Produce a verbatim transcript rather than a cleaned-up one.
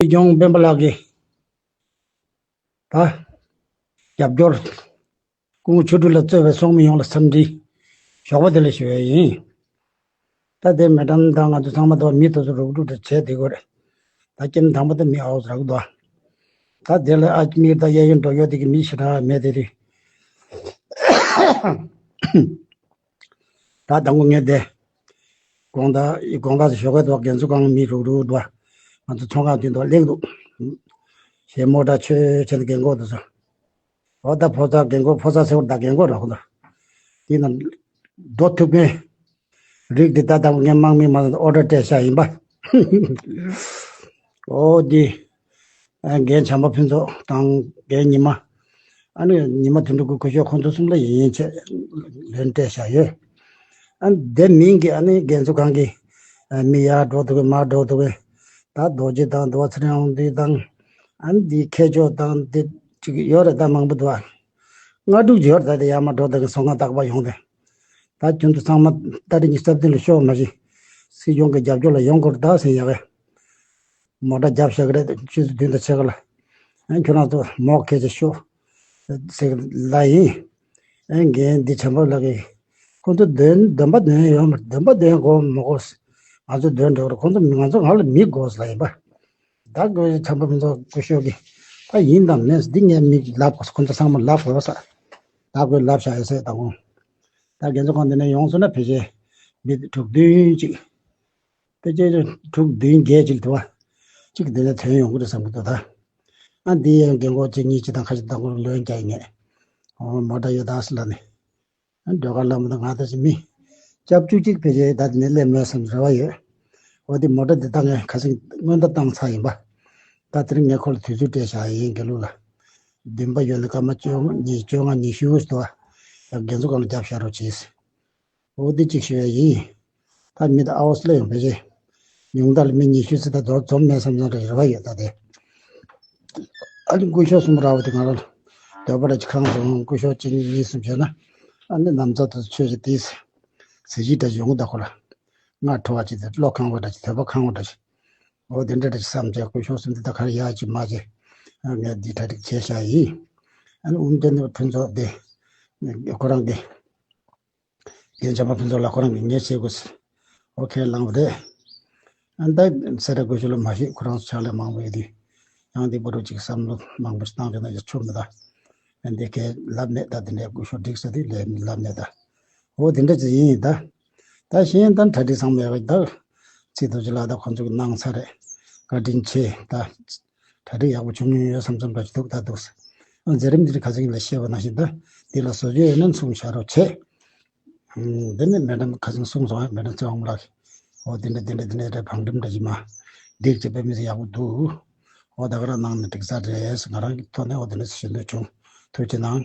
སྲིད་སྐྱོང་སྤེན་པ་ལགས་ཀྱིས་ད་རྒྱབ་སྐྱོར་སྐུ་ངོ་ཆོས་སྒྲོན་ལ་གཙོས་པའི་ཚོགས་མི་ཡོངས་ལ་འཚམས་འདྲི་ཞོགས་པ་བདེ་ལེགས་ཞུ་ཡས་ཡིན། ད་དེ་མེ་ཌམ་དང་ང་ཚོ་ཚང་མ་ད་མི་དེ་ཚོ་རུག་རུག་ཏུ་བྱས་བསྡད་ཀྱི་ཡོད་རེད། ད་རྐྱེན་དང་པོ་དེ་མི་ཨའོ་ཟེར་གི་འདུག་ད་དེ་ལ་ཨ་མི་ད་གཡས་གཡོན་འགྲོ་ཡོད་དེ་གི་མི་ཞེ་དྲག་མེད་དེ་རེད། ད་དང་པོ་ངས་དེ་དགོང་དག་དགོང་དག་ཞོགས་ཀས་དུ་བ་རྒན་གསོ་ཁང་མི་རུག་རུག་འདུག་ང་ཚོ་ཚོང་ཁང་དེ་འདུག་གླེང་འདུག་ཞེས་མོ་ཊ་ཆོས་ཆེན་རྒན་གོག་དེ་ཚོ། འོ་ད་ཕོ་གསར་རྒན་གོག་ཕོ་གསར་ཟེར་བ་ད་རྒན་གོག་ར་ཁོ་ད། དེ་ན་འགྲོ་ཐུབ་མཁན། རིགས་འདི་ད་ལྟ་ངས་དམག་མི་མ་ཨོ་ཌར་སྤྲད་བཞག་ཡིན་པ། ཨོ་འདི། ཨ་རྒན་བྱམས་པ་ཕུན་ཚོགས་དང་རྒན་ཉི་མ། ཨ་ནི་ཉི་མ་དོན་གྲུབ་ཀྱི་སྐུ་ཞབས་ཁོང་ཚོ་གསུམ་ལ་ཡིན་ཡིན་བྱས་ལན་སྤྲད་བཞག་ཡོད། ཨ་ནི་དེ་མིན་གྱི་ཨ་ནི་རྒན་གསོ་ཁང་གི་ཨ་མི་ཡར་འགྲོ་ཐུབ་ཀྱི་མར་འགྲོ་ཐུབ་ཀྱི། ད་རྡོ་རྗེ་དང་འདུལ་བ་ཚེ་རིང་དབང་འདུས་དང་། ཨ་ནི་འདི་མཁས་མཆོག་དང་འདི་ཅིག་ཡོད་རེད་ད་མང་པོ་འདུག་ཨ། ལྔ་དྲུག་ཅིག་ཡོད་རེད་ད་དེ་ཡར་མར་འགྲོ་ཐུབ་ཀྱི་སོང་ང་རྟག་པར་ཡོང་དེ། ད་ཁྱོད་ཚོ་ཚང་མ་ཏ་རིག་ཉི་ཤུ་རྩ་བདུན་ལ་ཤོག་མ་གཞི། སྲིད་སྐྱོང་གི་རྒྱབ་སྐྱོར་ལ་ཡོང་དགོས་རེད་ད་ཟེར་ཡ་གི། མོ་ཊ་རྒྱབ་བཞག་གི་རེད་ཆུ་ཚོད་བདུན་དང་ཕྱེད་ཀ་ལ། ཨ་ཁྱོད་རང་ཚོ་མོག་ཁེ་ཆེ་ཤོག་ཟེར་གི་ལ་ཡིན། ཨ་རྒན་འདི་བྱམས་པ་ལགས་ཀྱིས། ཁོང་ཚོ་འདོན་འདོན་པ་འདོན་ཡོང་མ་འདོན་པ་འདོན་དགོས་མ་དགོས། ང་ཚོ་འདོན་འགྲོ་གི་རེད་ཁོང་ཚོ་ང་ཚོ་ང་ལ་མི་དགོས་ལ་ཡིན་པ། ད་དགོས་བྱམས་པ་མི་ཚོ་སྐུ་ཞབས་ཀྱིས། ད་ཡིན་དང་མིན་འདི་ངས་མི་ལབ་དགོས་ཁོང་ཚོ་ཚང་མ་ལབ་དགོས་ས། ད་དགོས་ལབ་བཞག་ཡོད་ས་ད་ཁོང་། ད་རྒན་ཚོ་གང་འདི་ནས་ཡོང་སོང་ན་ཕལ་ཆེར་མི་དྲུག་བདུན་ཅིག་ཕལ་ཆེར་དྲུག་བདུན་བརྒྱད་ཅིག་འདུག་བ། གཅིག་འདི་ནས་ཐོན་ཡོང་གི་རེད་བསམ་གི་འདུག་ད། ཨ་འདི་ཡང་རྒན་གོག་གཅིག་གཉིས་གཅིག་དང་ཁ་ཤས་དང་པོར་ལོན་རྒྱག་ངེས། ཨོ་མོ་ཊ་ཡོད་ད་སི་ལ་ནི། ཨ་ཟློས་གར་བླ་མ་དང་ང་ད་ཅི་མི། སྐྱབས་བཅུ་གཅིག་ཕལ་ཆེར་ད་འདི་ནས་སླེབས་མེད་བསམ་རེ་བ་ཡོད། ཨོ་འདི་མོ་ཊ་འདི་ད་ངས་ཁ་སང་སྔོན་བརྡ་བཏང་ཚར་ཡིན་པ། ད་དེ་རིང་ངས་ཁོ་ལ་དུས་ཚོད་སྤྲད་བཞག་ཡིན་དགེ་ལུགས་ལ། བདུན་པ་ཡོད་ལ་སྐར་མ་བཅོ་ལྔ་ཉི་བཅོ་ལྔ་ཉི་ཤུ་ཟེར་བ། ཡང་རྒན་ཚོ་སྒང་ལ་རྒྱབ་བཞག་རོགས་གྱིས། འོ་འདི་གཅིག་ཞུ་ཡ་ཡིན། ད་མི་ད་ཨའོ་སི་ལ་ཡོང་བའི་རྗེས། ཉུང་མཐའ་ལ་མི་ཉི་ཤུ་ཙམ་ད་དོ་འཛོམས་མེད་བསམ་བསམ་རེ་རེ་བ་ཡོད་ད་དེ། ཨ་ནི་སྐུ་ཞབས་གསུམ་ར་བ་དེ་ང་རང་ལ་འདོད་པ་ར་ཅིག་ཁང་སོང་སྐུ་ཞབས་གཅིག་གཉིས་གསུམ་བྱས་ན། ཨ་ནི་ནམ་ཚ་དུ་ཆོས་ཀྱི་ཏིས། གཟི་བརྗིད་འདྲ་ཡོང་གི་ད་ཁོ་ལ། ང་ཁྲོ་བ་ཅིག་དེ་བློ་ཁང་བ་འདྲ་ཅིག་དོད་པ་ཁང་བ་འདྲ་ཅིག་འོ་དེ་འདྲ་འདྲ་ཅིག་བསམ་བྱས་སྐུ་ཞབས་གསུམ་དེ་ད་གར་ཡ་ཅིག་མ་བྱས། ཨ་ངས་འདི་གྲ་སྒྲིག་བྱས་བཞག་ཡིན། ཨ་ནི་ཨུམ་དེ་ནི་ཕུན་ཚོགས་དེ། ཁོ་རང་གི་རྒན་བྱམས་པ་ཕུན་ཚོགས་ལགས་ཁོ་རང་གིས་ངས་བྱེད་དགོས་ཟེར། ཨོ་ཁེ་ལངས་པ་རེད། ཨ་ནི་ད་སེ་ར་སྐུ་ཞབས་ལ་མ་ཤེས་ཁོ་རང་ཚོ་ཕྱག་ལས་མང་པོ་ཡོད་དུས། ཡང་འདི་བུ་རུ་ཅིག་བསམ་བློ་མང་པོ་ཞིག་བཏང་བྱུང་ན་ཡག་ཆོག་མི་ད། ཨ་ནི་འདི་ཁས་ལབ་མེད་ད་འདི་འདྲའི་སྐུ་ཞབས་འགྲིག་ཟེར་དུས་ལས་ལབ་མེད་ད། ཨོ་དེ་འདྲ་ཅིག་ཡིན་ད། ད་གཞན་ད་གྲ་སྒྲིག་ཚང་མ་ཡག་ད། ཚིག་ཐོག་ཅིག་ལ་ད་ཁོང་ཚོ་གིས་གནང་ཚར་རེད། བཀའ་དྲིན་ཆེ་ད། གྲ་སྒྲིག་ཡག་པོ་བྱུང་མྱོང་ཡོད་བསམ་བསམ་འདྲ་ཞིག་འདུག་ད་འདུག་ཟེར། མཛད་རིམ་འདིར་ཁ་སང་ལ་བཤད་པ་ནང་བཞིན་ད་འདི་ལ་བཟོ་བཅོས་ཡོད་ན་གསུང་བྱ་རོགས་བྱེད། འདི་ནི་མེ་ཌམ་ཁ་སང་གསུངས་སོང་ཨ་མེ་ཌམ་ཚེ་དབང་ལགས། འོ་འདི་འདྲ་འདི་འདྲ་འདི་འདྲ་བང་སྒྲིག་འདྲ་ཞིག་མ། འགྲིག་བྱེད་པའི་མི་ཚེ་ཡག་པོ་འདུག་འོ་ད་ག་རང་གནང་ནས་འགྲིག་ས་རེད་ང་རང་གི་ཐོག་ནས་འོ་འདི་འདྲ་ཞིག་ཞུ་འདོད་བྱུང་། ཐུགས་རྗེ་གནང་།